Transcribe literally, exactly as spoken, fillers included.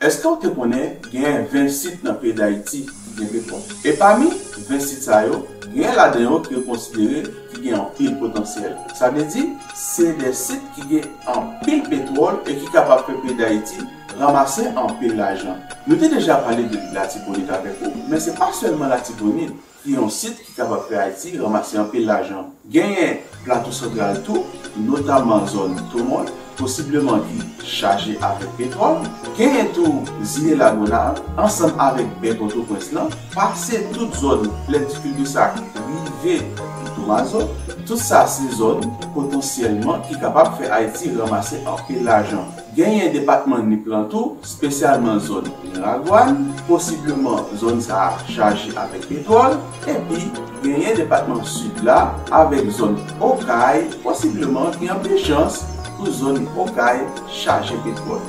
Èske w te konnen genyen ven sit nan peyi Dayiti ki gen petwòl? E pami ven sit sa yo, genyen ladan yo ki yo konsidere ki gen anpil potansyèl. Sa vle di, se de sit ki gen anpil petwòl e ki kapab fè peyi Dayiti ranmase anpil lajan. Nou te deja pale de Latibonit avèk ou, men se pa sèlman Latibonit ki yon sit ki kapab fè Ayiti ranmase anpil lajan. Genyen Plato Santral tou, notamman zòn Tomon, posibleman ki chaje avèk petwòl. Genyen tou zile Lagonav, ansanm avèk bè Pòtoprens lan, pase tout zòn Plèn Cul-de-Sac rive Tomazo. Tout sa se zòn potansyèlman ki kapab fè Ayiti ranmase anpil lajan. Genyen depatman Nip lan tou, espesyalman zòn Miragwàn, posibleman zòn sa a chaje avèk petwòl, epi genyen depatman Sid la avèk zòn Okay, posibleman gen anpil chans pou zòn Okay chaje petwòl.